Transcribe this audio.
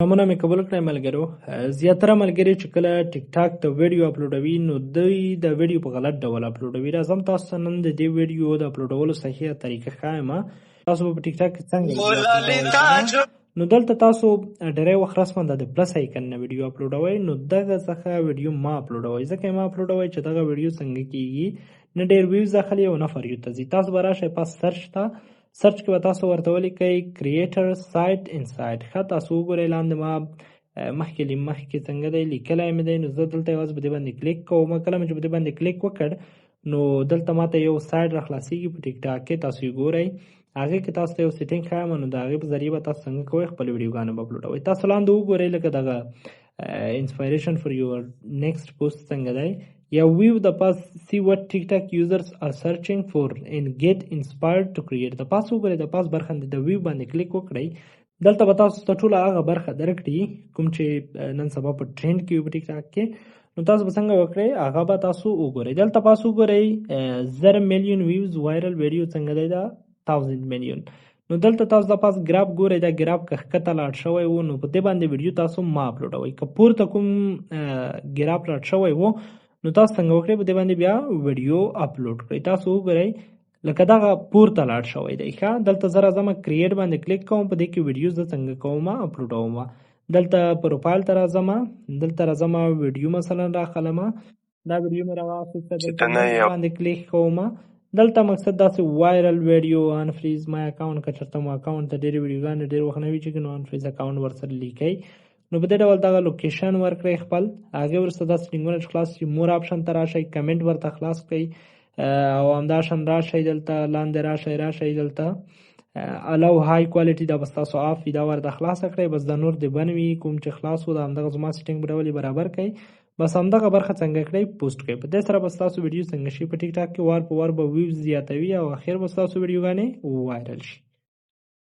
سلامونه مې قبول کړئ ملګرو. زیاتره ملګري چې کله ټیک ټاک ته ویډیو اپلوډوي نو دوی د ویډیو په غلط ډول اپلوډوي. راځم تاسو ته نن د دې ویډیو د اپلوډولو صحیح طریقه ښایم. تاسو به په ټیک ټاک کې څنګه؟ نو دلته تاسو ډېری وخت رسما د plus icon نه ویډیو اپلوډوئ، نو دغه څخه ویډیو ما اپلوډوئ، ځکه ما اپلوډوئ چې دغه ویډیو څنګه کیږي، نه ډېر views اخلي او نه for you ته ځي. تاسو به راشئ پس search ته، search کې به تاسو ورته ولیکئ creator site insight. ښه، تاسو وګورئ لاندې ما مخکې مخکې څنګه دی لیکلی مې دی، نو زه دلته یوازې په دې باندې کلیک کوم. کله مې چې په دې باندې کلیک وکړ نو دلته ماته یو سایټ را خلاصیږي په ټیک ټاک کې، تاسو یې ګورئ. هغې کې تاسو ته یو setting ښایم، نو د هغې په ذریعه به تاسو څنګه کوئ خپلې ویډیوګانې به اپلوډوئ. تاسو لاندې وګورئ لکه دغه inspiration for your next post څنګه دی، یا view د پاس see what TikTok users are searching for and get inspired to create. د پاس وګورئ، د پاس برخه د view باندې کلیک وکړئ. دلته به تاسو ته ټوله هغه برخه درکړي کوم چې نن سبا په ټرینډ کې وي په ټیک ټاک کې. نو تاسو به څنګه وکړئ هغه به تاسو وګورئ. دلته پاس وګورئ 1000 میلیون views viral video څنګه دی، دا 1000 میلیون. نو دلته تاسو د پاس ګراف ګورئ، دا ګراف که ښکته لاړ شوی و نو په دې باندې ویډیو تاسو ما اپلوډوئ، که پورته کوم ګراف لاړ شوی و نو تاسو څنګه وکړئ په دې باندې بیا ویډیو اپلوډ کړئ. تاسو وګورئ لکه دغه پورته لاړ شوی دی. ښه، دلته زه راځم create باندې کلیک کوم، په دې کې ویډیو زه څنګه کوم اپلوډوم. دلته پروفایل ته راځم، دلته راځم ویډیو مثلا راخلم، دا ویډیو مې راواخیسته، دلته باندې کلیک کوم. دلته مقصد داسې viral video unfreeze my account، که چېرته مو اکاونټ ته ډېرې ویډیوګانې ډېر وخت نه وي چې نو unfreeze account ورسره لیکئ. نو په دې ډول دغه location ورکړئ خپل. هغې وروسته دا سیټینګونه چې خلاص شي more option ته راشئ، کمنټ ورته خلاص کړئ او همداشان راشئ دلته لاندې راشئ، راشئ دلته allow high quality دا به ستاسو off وي، دا ورته خلاصه کړئ. بس دا نور دې بند وي کوم چې خلاص و، دا همدغه زما setting په ډول یې برابر کړئ. بس همدغه برخه څنګه کړئ پوسټ کړئ. په دې سره به ستاسو ویډیو څنګه شي په ټیک ټاک کې وار په وار به views زیاتوي او اخر به ستاسو ویډیوګانې viral شي.